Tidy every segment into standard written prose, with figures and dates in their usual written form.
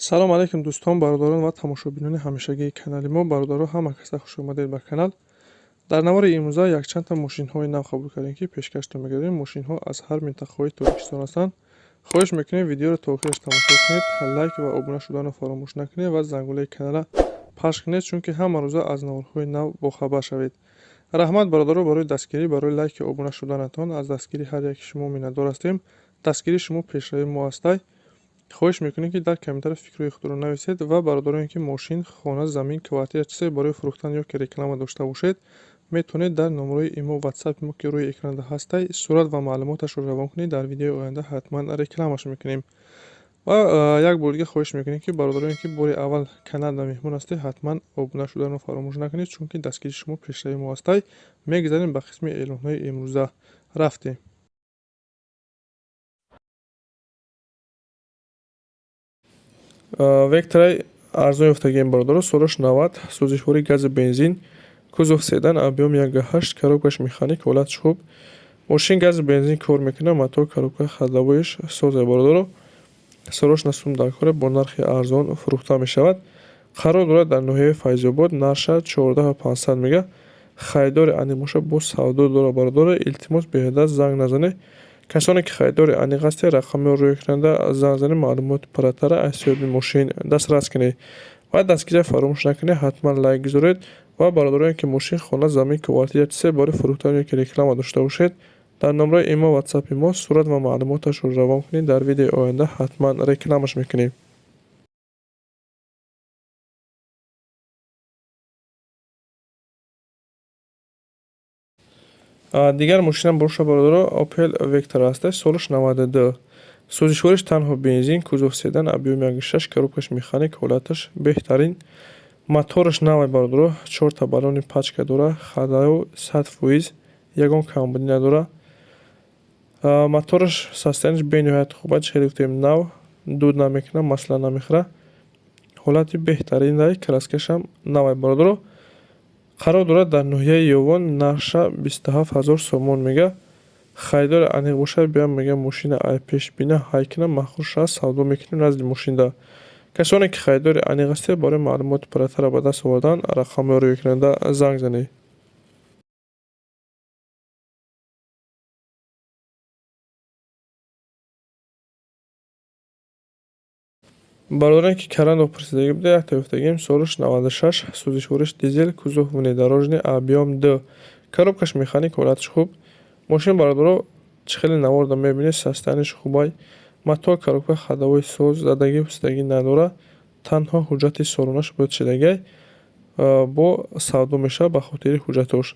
Салом алейкум, дӯстон, бародарон ва тамошобинони ҳамешагии канали мо. Бародаро, ҳама каса хуш омадед ба канал. Дар навори имрӯза якчандта мошинҳои нав қабул кардем, ки пешкаштон мегардем. Мошинҳо аз ҳар минтақаҳои Тоҷикистон ҳастанд. Хоҳиш мекунем, видеоро то охираш тамошо кунед, лайк ва обуна шуданро фаромӯш накунед ва зангулаи каналра пахш кунед, чунки ҳама рӯза аз наворҳои нав бохабар шавед. Раҳмат, бародаро, барои дастгирӣ, барои лайки обуна шуданатон. Аз дастгирии ҳар яки шумо миннатдор ҳастем. Дастгирии шумо пешравии мо ҳастай. Хоҳиш мекунем, ки дар комментария фикрҳои худро нависед ва бародароне, ки мошин, хона, замин, квартира, чизе барои фурӯхтан ё ки реклама дошта бошед, метавонед дар номерои имо, ватсапи мо, ки рӯи экранда ҳастай, сурат ва маълумоташро равон кунед. Дар видеои оянда ҳатман рекламаш мекунем. Ва як бори дига хоҳиш мекунем, ки бародароне, ки бори аввал каналда меҳмон ҳастед, ҳатман обуна шуданро фаромӯш накунед, чунки дастгирии шумо пешравии мо ҳастай. Мегузарем ба қисми эълонҳои имрӯза. Рафтем. Векторай арзон ёфтагием, бародаро, солаш 90, сӯзишвори гази бензин, кузов седан, объём 1,8, коробкаш механик, ҳолатш хуб. Мошин гази бензин кор мекунад, мотор, коробка, ходовоиш созе, бародаро. Срочно сум дар коре, бо нархи арзон фурӯхта мешавад. Қарор дорад дар ноҳияи Файзобод, нарша 14 500 мега. Харидори аниқ боша, боз савдо дора, бародаро, илтимос, беҳуда занг назанед. Касоне ки харидори аниқ ҳастед, рақамҳоро рӯи экранда занг занед, маълумоти пурратара аз ҳисоби мошин дастрас кунед. Ва дастгирия фаромӯш накунед, ҳатман лайк гузоред. Ва бародароне, ки мошин, хона, замин, квартира, чизе барои фурӯхтан ё ки реклама дошта бошед, дар номраи имо, ватсапи мо сурат ва маълумоташро равон кунед. Дар видеои оянда ҳатман рекламаш мекунем. Дигар мошинам боша, бародаро, Опел Вектор аст, солаш 92, сӯзишвориш танҳо бензин, кузов седан, объём 1,6, коробкаш механик, ҳолаташ беҳтарин, мотораш навай, бародаро, чорта баллони пачка дора, ходовой 100%, ягон камбудӣ надора. Мотораш состоянияш бениҳоят хуб аст, хеле гуфтем, нав, дуд намекунад, масла намехӯрад, ҳолати беҳтарин дай, краскашам навай, бародаро. Қарор дорад дар ноҳияи Ёвон, нарша 27 000 сомон мега. Харидори аниқ бошад, биям, мега, мошина ай пеш бина, ҳай кина, маъқул шавад, савдо мекунем назди мошинда. Касоне ки харидори аниқ ҳастед, барои маълумоти пурратара ба даст овардан рақамҳои рӯи экранда занг занед. Бародаре ки Корандо пурсидагӣ буда, якта ёфтагием, солаш 96, сӯзишвориш дизел, кузов внедорожный, объём 2, коробкаш механик, ҳолаташ хуб. Мошин, бародаро, чӣ хеле наворда мебинед, состоянияш хубай, мотор, коробка, ходовой соз, задагӣ пусидагӣ надора, танҳо ҳуҷҷати солонаш бояд шидагиай, бо савдо мешавад ба хотири ҳуҷҷатош.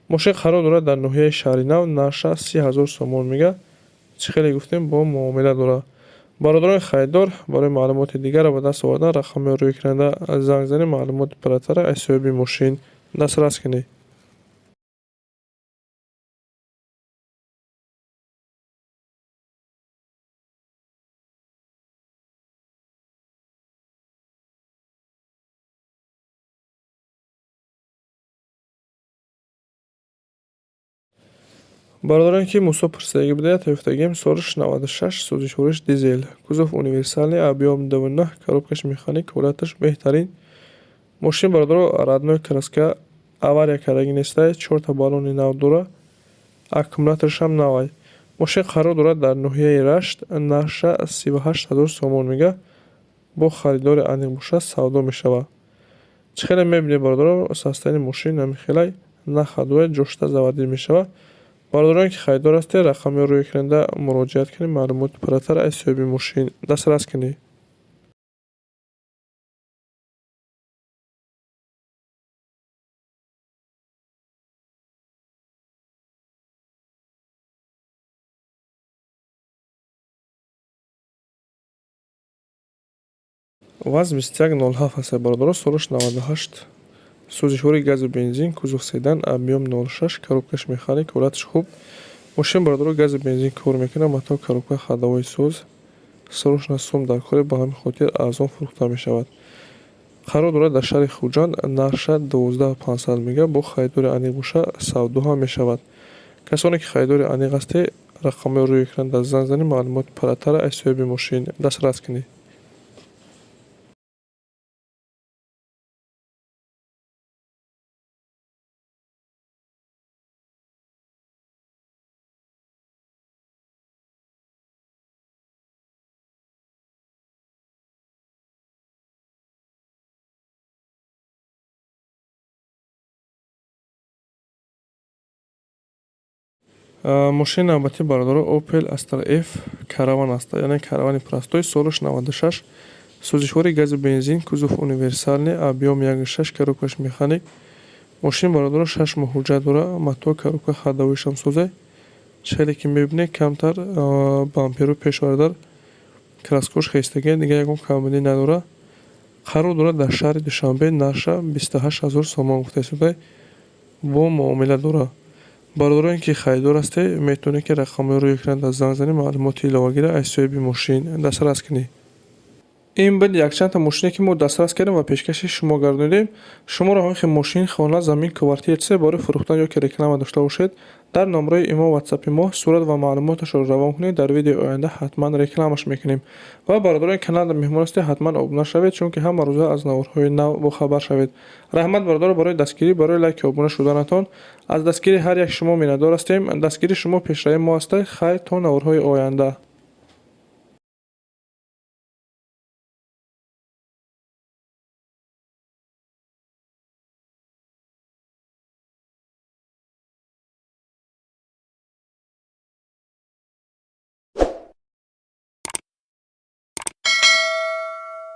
Мошин қарор дорад дар ноҳияи Шаҳринав, нарша 30 000 сомон мега, чӣ хеле гуфтем, бо муомила дорад. Бародарони харидор, барои маълумоти дигарро ба даст овардан рақамҳои рӯи экранда занг занед, маълумоти пурратара аз ҳисоби мошин дастрас кунед. Бародароне ки Мусо пурсидагӣ буда, якта ёфтагием, солаш 96, сӯзишвориш дизел, кузов универсальный, объём 2,9, коробкаш механик, ҳолаташ беҳтарин. Мошин, бародаро, родной краска, авария кардагӣ нестай, чорта баллони нав дора, аккумуляторашам навай. Мошин қарор дорад дар ноҳияи Рашт, нарша 38 000 сомон мега, бо харидори аниқ бошад, савдо мешавад. Чӣ хеле мебинед, бародаро, состоянияи мошин ҳамин на ходовая, ҷошта заводить мешавад. Бародароне ки харидор ҳастед, рақамҳои рӯи экранда муроҷиат кунед, маълумоти пурратар аз ҳисоби мошин дастрас кунед. ВАЗ 2107 ҳастад, бародаро, солаш 98, сӯзишвори гази бензин, кузов седан, объём 0,6, коробкаш механик, ҳолаташ хуб. Мошин, бародаро, гази бензин кор мекунад, мотор, коробка, ходовой соз. Срочно сум дар коре, ба ҳамин хотир арзон фурӯхта мешавад. Қарор дорад дар шаҳри Хуҷанд, нарша 12 500 мега, бо харидори аниқ боша, савдо ҳам мешавад. Касоне ки харидори аниқ ҳастед, рақамҳои рӯи экранда занг занед, маълумоти пурратара аз ҳисоби мошин дастрас кунед. Мошини навбатӣ, бародаро, Opel Astra F Caravan аст, яъне Каравани простой, солаш 96, сӯзишвори гази бензин, кузов универсальный, объём 1,6, коробкаш механик. Мошин, бародаро, 6 моҳ ҳуҷҷат дора, мотор, коробка, ходовойшам созай. Хеле ки мебинед, камтар бамперу пешвардар краскош хестагия, дигар ягон камбудӣ надора. Қарор дорад дар шаҳри Душанбе, нарша 28 000 сомон гуфта истодай, бо муомила дорад. Бародароне ки харидор ҳастед, метавонед, ки рақамҳои рӯи экран занг занед, маълумоти иловагиро аз соҳиби мошин дастрас кунед. Ин буд якчандта мошине, ки мо дастрас кардем ва пешкаши шумо гардонидем. Шуморо ҳамин хел мошин, хона, замин, квартира, чизе барои фурӯхтан ё ки реклама дошта бошед, дар номраи имо, ватсапи мо сурат ва маълумоташро равон кунед, дар видеои оянда ҳатман рекламаш мекунем. Ва бародарони канал меҳмон ҳастед, ҳатман обуна шавед, чунки ҳама рӯза аз наворҳои нав бохабар шавед. Раҳмат, бародаро, барои дастгирӣ, барои лайки обуна шуданатон. Аз дастгирии ҳар як шумо миннатдор ҳастем. Дастгирии шумо пешравии мо аст. Хайр, то наворҳои оянда.